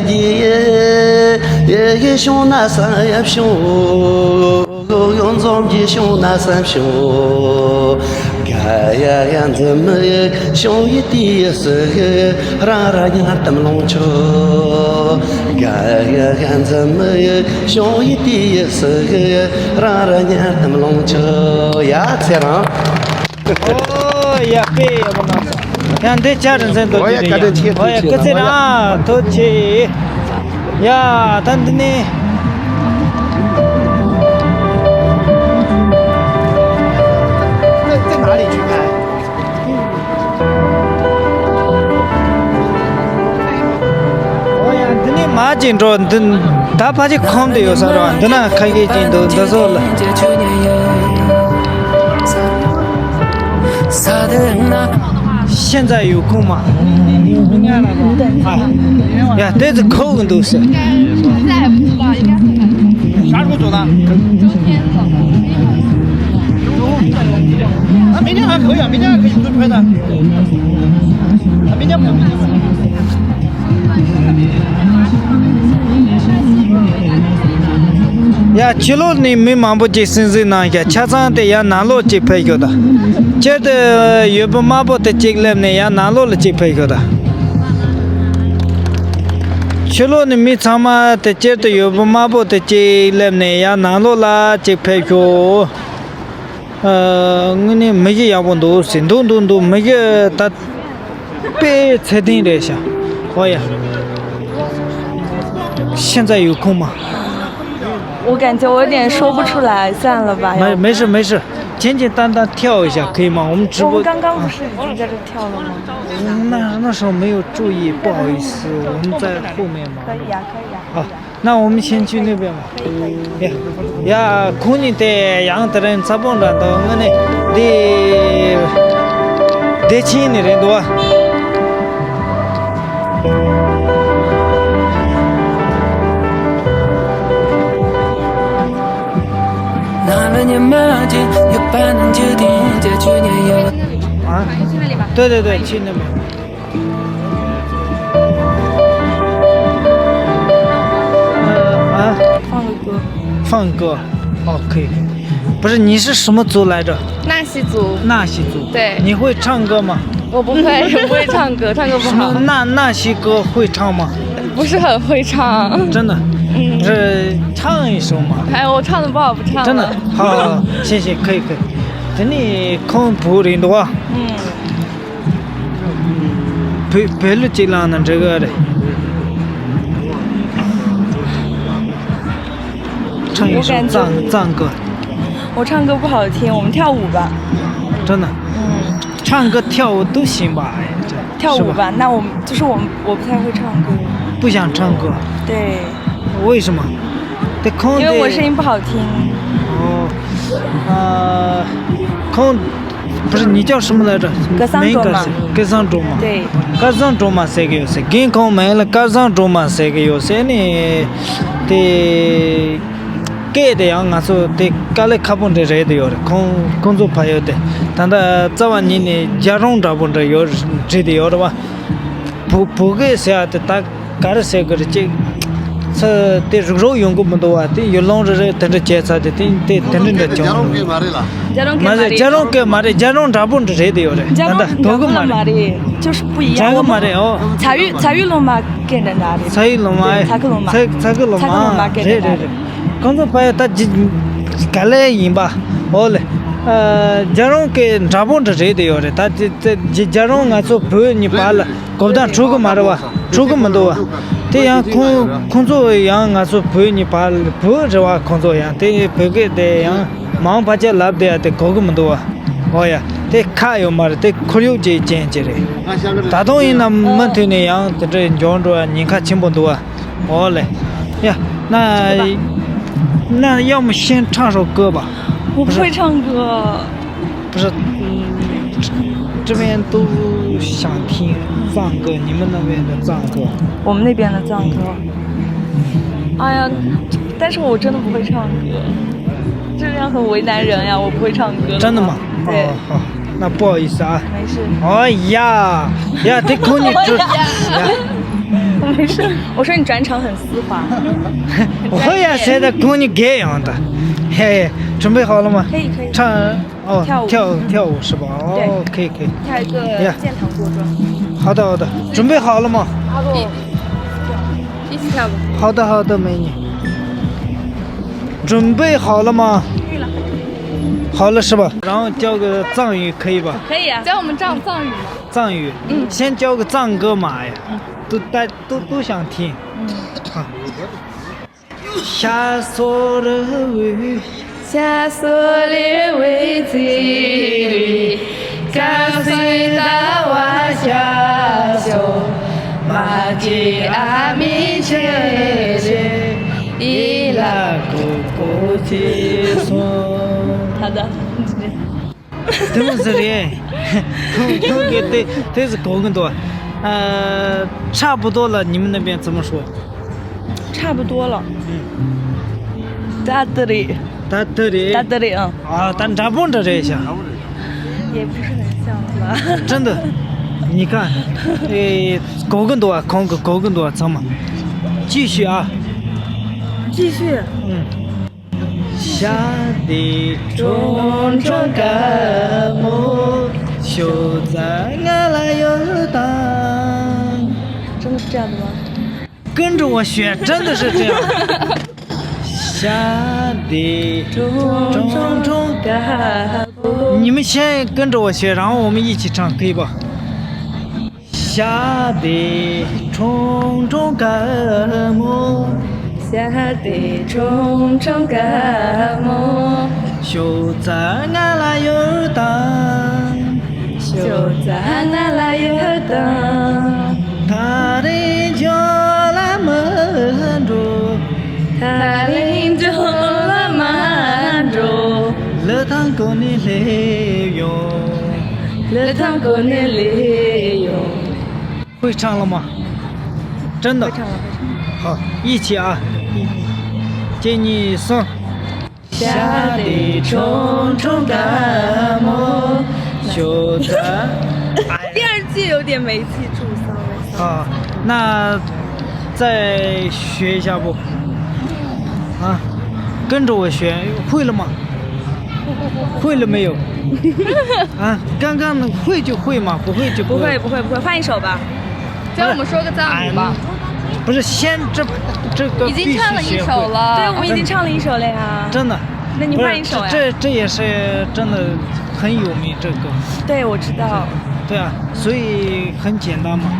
གི་ཡེ་ཡེ་བྱུང་ན་ས་ཡབ་བྱུང་། ཡོང་འཛོམས་ཀྱི་བྱུང་ན་ས་བྱུང་། ག་ཡ་ཡ་འཛིན་མི་ཡེ་བྱུང་ཡི་དུས་ཡེ་སི་ཡེ་རང་ར་ཉར་དམ་ལོང་ཆོ། ག་ཡ་ཡ་འཛིན་མི་ཡེ་བྱུང་ཡི་དུས་ཡེ་སི་ཡེ་རང་ར་ཉར་དམ་ལོང་ཆོ། ཡ་ཚེ་རང་། ཨོ་ཡ་དཔེ་ཡག་པོ་གནང་སོང་། ཡང་འདི་ཆ་རིན་ཆེན་རྡོ་རྗེ་རེད་ཡ། ཨོ་ཡ་སྐུ་ཚེ་རིང་ཐུགས་རྗེ་ཆེ། ཡ་ད་འདི་ནས། 在哪里去拍？ ཨོ་ཡ་འདི་ནས་མར་ཅིག་འགྲོ། འདི་ད་ཕ་ཅིག་ཁོམ་དུ་ཡོད་ས་རེད་བ། འདི་ན་ཁ་ཤས་ཅིག་འདུག་འདི་ཚོ་ལ། ས་དེ་ན། 现在有空吗？啊，呀，对着口音都是。现在不知道，应该很难。啥时候走的？周天走。啊，明天还可以啊，明天还可以，不用拍的。啊，明天不用，明天不用。 ཡ་ཕྱི་ལོགས་ནས་མི་མང་པོ་ཅིག་སེམས་གཟིགས་གནང་ཤག་ཆ་ཚང་དེ་ཡར་ནང་ལོགས་ཅིག་ཕེབས་ཤོག་ད། སྤྱིར་དུ་ཡོལ་བུ་དམར་པོ་དེ་གཅིག་སླེབས་ནས་ཡར་ནང་ལོགས་ལ་ཅིག་ཕེབས་ཤོག་ད། ཕྱི་ལོགས་ནས་མི་ཚང་མ་དེ་སྤྱིར་དུ་ཡོལ་བུ་དམར་པོ་དེ་གཅིག་སླེབས་ནས་ཡར་ནང་ལོགས་ལ་ཅིག་ཕེབས་ཤོག་ཨ། དངོས་གནས་མི་གཞི་ཡག་པོ་འདུག་ཟེར། འདུག་འདུག་འདུག་མི་གཞི་ད་དཔེ་ཚད་ལྡན་རེད་ཤག་ཨོ་ཡ། 现在有空吗？ 我感觉我有点说不出来，算了吧。没没事没事，简简单单跳一下可以吗？我们直播。我们刚刚不是已经在这跳了吗？那那时候没有注意，不好意思，我们在后面忙。可以啊，可以啊。 啊，那我们先去那边吧。哎，呀，ཁོང་གཉིས་དེ་ཡང་དེ་རིང་ཚ་པོ་འདྲ་འདུག་དངོས་གནས་འདི་བདེ་ཆེན་ནི་རེད་འདུག་ཨ། ཨ། 对对对，去那边。 啊？放个歌。放歌，哦，可以，可以。不是，你是什么族来着？纳西族。纳西族。对。你会唱歌吗？我不会，我不会唱歌，唱歌不好。什么纳，纳西歌会唱吗？不是很会唱。真的？嗯。是唱一首吗？哎，我唱的不好，不唱了。真的？好，好，好，谢谢，可以，可以。 དེ་ནི་ཁོང་བོད་རེད་འདུག་ཨ། ཨུམ། བོད་བོད་ལུགས་གཅིག་བླངས་ན་འགྲིག་གི་རེད། 唱一首藏藏歌。 我唱歌不好听，我们跳舞吧。真的？嗯。唱歌跳舞都行吧？哎，这，跳舞吧，是吧？那我们，就是我们，我不太会唱歌。不想唱歌？对。为什么？对，空的。因为我声音不好听。哦，呃，空不是，你叫什么来着？格桑卓玛。名字是格桑卓玛。对。格桑卓玛ཟེར་གི་ཡོད་ཟེར། རྒན་ཁོང་མིང་ལ་格桑་卓་མ་ཟེར་གི་ཡོད་ཟེར་ནས། དེ་སྐད་དེ་ཡང་ང་ཚོ་དེ་དཀའ་ལས་ཁག་པོ་འདྲ་རེད་དེ་ཡོད་རེད། ཁོང་ཁོང་ཚོ་ཕ་ཡུལ་དེ་ད་ལྟ་རྩ་བ་ཉིད་ནས་རྒྱ་རོང་འདྲ་པོ་འདྲ་ཡོད་རེད་དེ་ཡོད་རེད་བ། བོད་བོད་སྐད་ཟེར་ཡ་དེ་ད་ག་རེ་ཟེར་གི་རེད། ཅིག་ཚུར་དེ་རུག་རུག་ཡོང་གི་མི་འདུག་བ། དེ་ཡུལ་ལུང་རེ་རེ་དེ་འདྲ་བྱས་ཚར་དེ་དེ་དེ་དེ་འདྲ་འདྲ་བྱུང་། རྒྱ་རོང་སྐད་མ་རེད་ལ། རྒྱ་རོང་སྐད་མ་མ་རེད། རེད། རྒྱ་རོང་སྐད་མ་རེད། རྒྱ་རོང་འདྲ་པོ་འདྲ་རེད་དེ་ཡོད་རེད། རྒྱ་རོང་ད་ལྟ་འདྲ་དོ་གི་པོ་མ་ལ་མ་རེད། རེད། 就是不一样། འདྲ་གི་མ་རེད། ཨོ། 我们 ཚ་ཡུལ་ཚ་ཡུལ་ལུང་མ་སྐད་འདྲ་འདྲ་རེད། ཚ་ཡུལ་ལུང་མ། ཚ་ཁུ་ལུང་མ། ཚ་ཚ་ཁུ་ལུང་མ། ཚ་ཁུ་ལུང་མ་སྐད་རེད་འདྲ་རེད་འདྲ། རེད། ཁོང་ཚོ་ཕ་ཡུལ་ད་ཇི་ག་ལེ་ཡིན་པ། ཨོ་ལེ། ཨ། རྒྱ་རོང་སྐད་འདྲ་པོ་འདྲ་རེད་དེ་ཡོད་རེད། ད་དེ་དེ་རྒྱ་རྒྱ་རོང་ང་ཚོ་བོད་གཉིས་བར་ལ་གོ་བརྡ་འཕྲོད་གི་མ་རེད་བ། འཕྲོད་གི་མི་འདུག་བ། དེ་ཡང་ཁོང་ཁོང་ཚོ་ཡང་ང་ཚོ་བོད་གཉིས་བར་བོད་རེད་བ། ཁོང་ཚོ་ཡང་དེ་བོད་སྐད་དེ་ཡང་མང་བ་ཅིག་ལབ་བསྡད་ཡ་དེ་གོ་གི་མི་འདུག་བ། ཨོ་ཡ། དེ་ཁག་ཡོད་མ་རེད། དེ་ཁོར་ཡུག་ཅིག་ཅན་ཅིག་རེད། ད་དུང་ཡིན་ན་མུ་མཐུད་ནས་ཡང་དེ་འདྲ་འགྱུར་འགྲོ་བ་ཉེན་ཁ་ཆེན་པོ་འདུག་བ། 好嘞。呀，那那要么先唱首歌吧。我不会唱歌。不是，嗯，这边都想听藏歌，你们那边的藏歌。我们那边的藏歌。哎呀，但是我真的不会唱歌，这样很为难人呀，我不会唱歌的话。真的吗？对。哦，好。 那不好意思啊。没事。哎呀，呀，这姑娘这，呀，没事。我说你转场很丝滑。我也觉得姑娘这样的。嘿，准备好了吗？可以可以。唱，哦，跳舞。跳舞跳舞是吧？哦，对。可以可以。跳一个呀。健谈过桩。好的好的，准备好了吗？一起跳舞。好的好的，美女。准备好了吗？好了是吧？然后教个藏语可以吧？可以啊。教我们藏藏语吗？藏语。嗯。先教个藏歌嘛呀，都大都都想听。嗯。啊。 好的。 དེ་མོ་ཟེར་རེད། ཁོང་ཁོང་གིས་དེ་དེ་ཟེར་གོ་གི་འདུག་ཨ། 差不多了，你们那边怎么说？差不多了。嗯。ད་དེ་རེད། ད་དེ་རེད། ད་དེ་རེད་ཨང་། ཨ། ད་འདྲ་པོ་འདྲ་རེད་ཤག 也不是很像吧。真的，你看，诶，གོ་གི་འདུག་ཨ། ཁོང་གིས་གོ་གི་འདུག་ཨ། ཚང་མ། 继续啊。继续。嗯。 真的是这样的吗？ 跟着我学，真的是这样。 你们先跟着我学，然后我们一起唱，可以吧？ 会唱了吗？真的。会唱了，会唱了。好，一起啊！一，一，一二三。 第二句有点没记住，sorry。 啊，那再学一下不？啊，跟着我学，会了吗？会了没有？啊，刚刚那会就会嘛，不会就不会。不会不会不会，换一首吧。教我们说个藏语吧。哎，不是，先这这个已经唱了一首了。必须学会。对，我们已经唱了一首了呀。真的。那你换一首呀。不是，这这这也是真的很有名，这个。对，我知道。对啊，所以很简单嘛。嗯。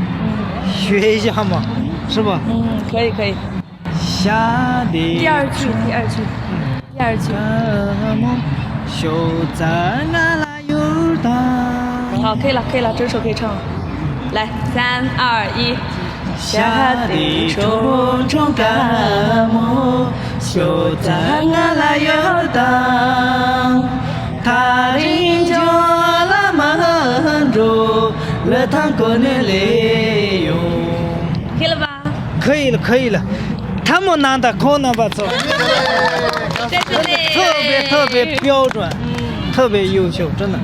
学一下嘛，是吧？嗯，可以可以。 第二句，第二句。嗯。第二句。好，可以了可以了，这首可以唱了。来，三二一。འགྲོ། ལི་ཐང་གོ་ནས་ལས་ཡོང་། 可以了吧？ 可以了，可以了。他们男的 ཁོང་རྣམ་པ་ཚོ། 在这里。 特别特别标准，嗯。 特别优秀，真的。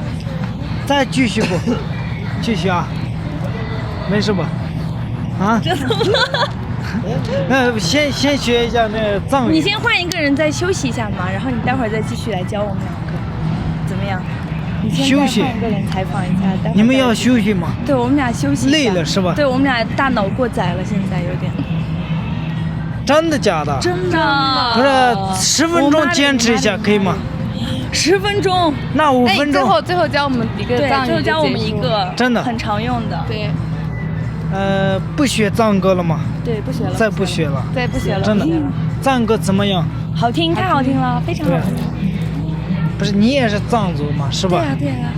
再继续不？继续啊，没事吧？啊？ 真的吗？ 那先先学一下那个藏语。 你先换一个人再休息一下嘛，然后你待会儿再继续来教我们两个，怎么样？你先再换一个人采访一下，待会儿再。 你们要休息吗？ 对，我们俩休息一下。 累了是吧？ 对，我们俩大脑过载了，现在有点。 真的假的？ 真的。 不是，十分钟坚持一下可以吗？ 十分钟。 那五分钟。 哎，最后最后教我们一个藏语，最后教我们一个，真的。 很常用的。 对。 呃，不学藏歌了吗？ 对，不学了。 再不学了。 再不学了。 真的。 藏歌怎么样？ 好听，太好听了，非常好听。 对。 不是，你也是藏族嘛，是吧？ 对啊，对啊。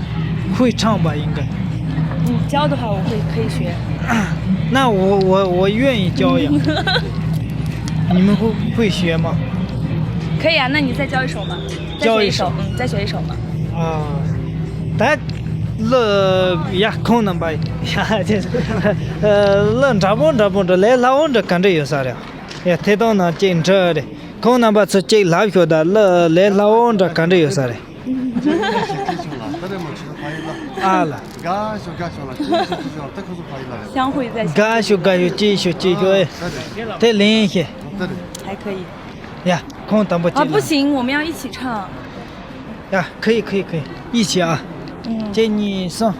会唱吧，应该。 你教的话，我会，可以学。 那我我我愿意教呀。 你们会会学吗？ 可以啊，那你再教一首吧。 教一首。 再学一首，嗯，再学一首吧。 ཨ། ད་གླུ་ཡ་ཁོང་རྣམ་པ་ཡ་ཨ། གླུ་འདྲ་པོ་འདྲ་པོ་འདྲ་ལས་སླ་བོ་འདྲ་ག་འདྲ་ཡོད་ས་རེད། ཡ་ཐད་གཏོང་ནང་གཅིག་འབྲི་རེད། ཁོང་རྣམ་པ་ཚོ་གཅིག་ལབ་ཤོག་ད་གླུ་ལས་སླ་བོ་འདྲ་ག་འདྲ་ཡོད་ས་རེད། ཨ་ལ། དགའ་ཤོག་དགའ་ཤོག་ལ་ཅི་ཤོག་ཅི་ཤོག་ད་ཁོ་ཚོ་ཕ་ཡི་ལ་རེད། 相互在། དགའ་ཤོག་དགའ་ཤོག་ཅི་ཤོག་ཅི་ཤོག་ཨེ། དེ་ལེན་ཤེས། 还可以。 ཡ། ཁོང་དང་པོ་གཅིག་ལ། 啊，不行，我们要一起唱。 ཡ། 可以可以可以，一起啊。 嗯。 གཅིག་གཉིས་གསུམ།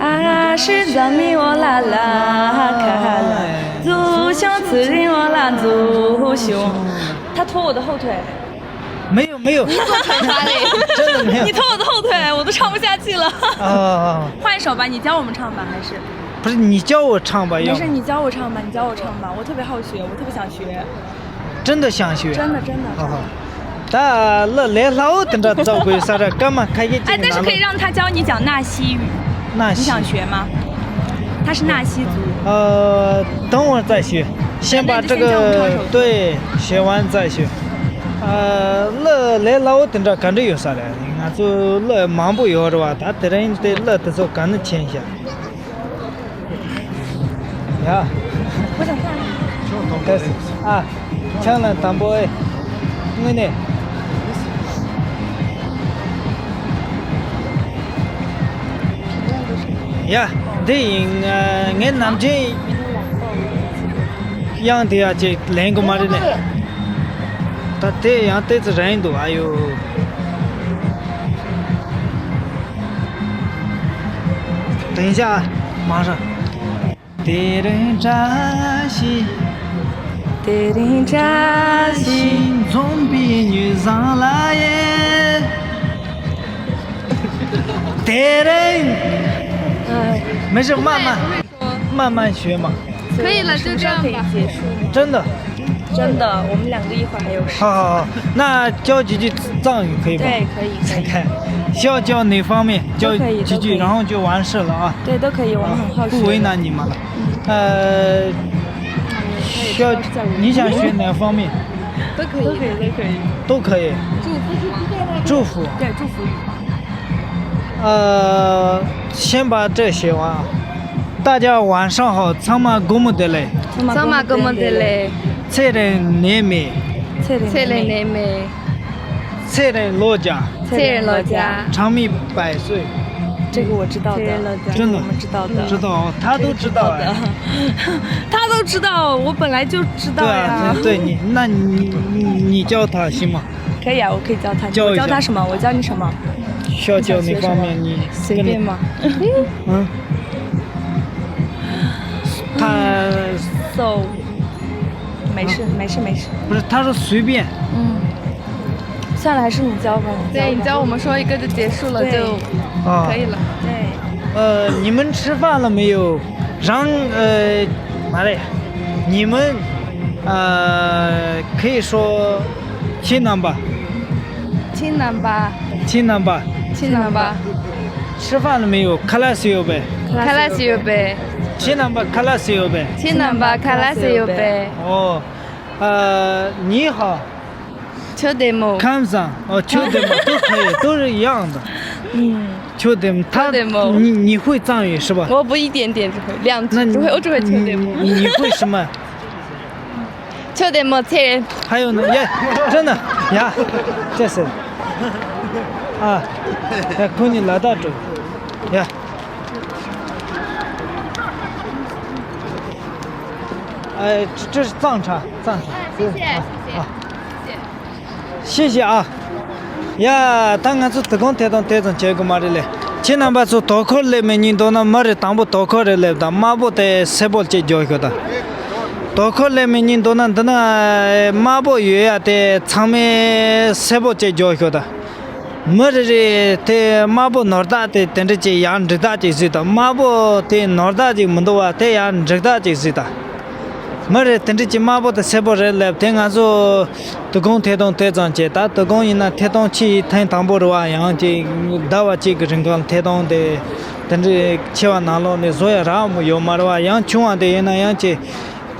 啊，是咱们我啦啦卡啦，祖宗自认我啦祖宗。他拖我的后腿。 没有没有。 你坐腿啥嘞？ 真的没有。 你拖我的后腿，我都唱不下去了。 啊。 换一首吧，你教我们唱吧，还是？ 不是，你教我唱吧，要不。 没事，你教我唱吧，你教我唱吧，我特别好学，我特别想学。 真的想学。 真的真的。 ད་གླུ་ལས་སླ་བོ་དེ་འདྲ་རྩོད་དགོས་ས་ར་སྐར་མ་ཁ་ཤས་ཅིག་ནང་ལ། 哎，但是可以让他教你讲纳西语。 纳西。 你想学吗？ 他是纳西族。 呃，等会儿再学，先把这个，对，学完再学。 ཨ། གླུ་ལས་སླ་བོ་དེ་འདྲ་ག་འདྲ་ཡོད་ས་རེད། ང་ཚོ་གླུ་མང་པོ་ཡོད་རེད་བ། ད་དེ་རིང་དེ་གླུ་དེ་ཚོ་ག་ནས་མཁྱེན་ཤག་ཡ། ཨ། ཁྱེད་ལ་དང་པོ་ཨེ། དངོས་གནས། ཡ། འདི་ཡིན། ངའི་ནམ་རྒྱུན་དབྱངས་དེ་ཡ་ཅིག་ལེན་གི་མ་རེད་ནས། ད་དེ་ཡང་ཏོག་ཙམ་རན་འདུག་ཨ་ཡོ། དེང་ཞག་མ་ར། དེ་རིང་བཀྲ་ཤིས། དེ་རིང་བཀྲ་ཤིས། འཛོམས་པའི་ཉི་བཟང་ལ་ཡེ། དེ་རིང་། 没事，慢慢，慢慢学嘛。 可以了，就这样吧。 真的。 真的，我们两个一会儿还有事。好好好，那教几句藏语可以吗？对，可以，可以。 先教哪方面？教几句，都可以，都可以。 然后就完事了啊。 对，都可以，我们很好学。 不为难你们了。呃，教，你想学哪方面？ 都可以，都可以，都可以。 都可以。 祝福。 祝福。 对，祝福语。 呃，先把这写完啊。大家晚上好，ཚང་མ་དགོང་མོ་བདེ་ལེགས། ཚང་་མ་དགོང་མོ་བདེ་ལེགས། ཚེ་རིང་ནད་མེད། ཚེ་རིང་ནད་མེད། ཚེ་རིང་ལོ་བརྒྱ། ཚེ་རིང་ལོ་བརྒྱ། 长命百岁། 这个我知道的。 真的。 我们知道的。 知道哦，他都知道哎。 他都知道，我本来就知道呀。 对啊，对你，那你你教他行吗？ 可以啊，我可以教他。教一下。 我教他什么？我教你什么？ 需要教哪方面？你随便嘛。 嗯。 他 so， 没事没事没事。 不是，他说随便。 嗯。 算了，还是你教吧。 对，你教我们说一个就结束了，对。 就可以了。 对。 呃，你们吃饭了没有？让，呃，哪里？你们，呃，可以说 ཁྱེད་རྣམ་པ། ཁྱེད་རྣམ་པ། ཁྱེད་རྣམ་པ། ཁྱེད་རྣམ་པ། 吃饭了没有？ ཁ་ལག་ཟས་ཡོད་པས། ཁ་ལག་ཟས་ཡོད་པས། 哦，呃，你好。 ཁྱོད་བདེ་མོ། 康桑，哦，ཁྱོད་བདེ་མོ། 都可以，都是一样的。 ཨུམ། 秋天，他秋天吗？你你会藏语是吧？我不一点点就会，两句那你就会，我只会秋天吗。你你会什么？秋天吗？菜人。还有呢？耶，真的呀，这是啊，哎，空气来到这呀，哎，这这是藏茶，藏茶。哎，谢谢，啊谢谢，啊谢谢。 谢谢啊。ཡ། ད་ང་ཚོ་དོ་དགོང་ཐད་གཏོང་དེ་ཙམ་བྱེད་དགོས་མ་རེད་ལེ། ཁྱེད་རྣམ་པ་ཚོ་དོ་ཁུར་སླེབས་མི་གཉིས་འདུག་ན། མི་རེ་དང་པོ་དོ་ཁུར་རེ་སླེབས་དང་། དམར་པོ་དེ་སེར་པོ་གཅིག་རྒྱོབ་ཤོག་དང་། དོ་ཁུར་སླེབས་མི་གཉིས་འདུག་ན། འདི་ན་དམར་པོ་ཡོད་ཡ་དེ་ཚང་མས་སེར་པོ་གཅིག་རྒྱོབ་ཤོག་དང་། མི་རེ་རེ་དེ་དམར་པོ་ནོར་བདག་དེ་དེ་འདྲ་ཅིག་ཡར་འགྲིག་བདག་ཅིག་བཟོས་དང་། དམར་པོ་དེ་ནོར་བདག་ཅིག་མི་འདུག་བ། དེ་ཡར་འགྲིག་བདག་ཅིག་བཟོས་དང་། མི་རེ་དེ་འདྲ་ཅིག་དམར་པོ་དང་སེར་པོ་རེ་སླེབས། དེ་ང་ཚོ་དོ་དགོང་ཐད་གཏོང་དེ་ཙམ་བྱས། ད་དོ་དགོང་ཡིན་ན་ཐད་གཏོང་ཕྱི་ཡི་ཐེངས་དང་པོ་རེད་བ། ཡང་ཅིག་ཟླ་བ་གཅིག་གི་རིང་གང་ཐད་གཏོང་དེ་དེ་འདྲའི་ཆེ་བ་ནང་ལོགས་ནས་བཟོ་ཡ་རག་མོ་ཡོད་མ་རེད་བ། ཡང་ཆུང་བ་དེ་ཡིན་ན་ཡང་ཅིག་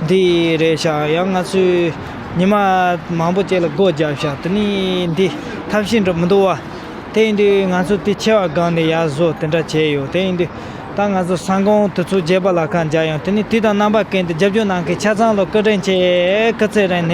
འདི་རེད་ཤག་ཡང་ང་ཚོས་ཉི་མ་མང་པོ་ཅིག་ལ་སྒོ་བརྒྱབ་ཤག་དེ་ནི་འདི་ཐབས་ཤེས་འདྲ་མི་འདུག་བ། དེ་ཡིན་དུས་ང་ཚོ་དེ་ཆེ་བ་སྒང་ནས་ཡར་བཟོ་དེ་འདྲ་བྱས་ཡོད། དེ་ཡིན་དུས་ད་ང་ཚོ་ས་འགོང་དུས་ཚོད་བརྒྱད་པ་ལ་ཁ་འཇག་ཡང་། དེ་ནི་དུས་དང་རྣམ་པ་ཀུན་ཏུ་རྒྱབ་སྐྱོར་གནང་མཁན་ཆ་ཚང་ལ་བཀའ་དྲིན་ཆེ། སྐུ་ཚེ་རིང་ནས།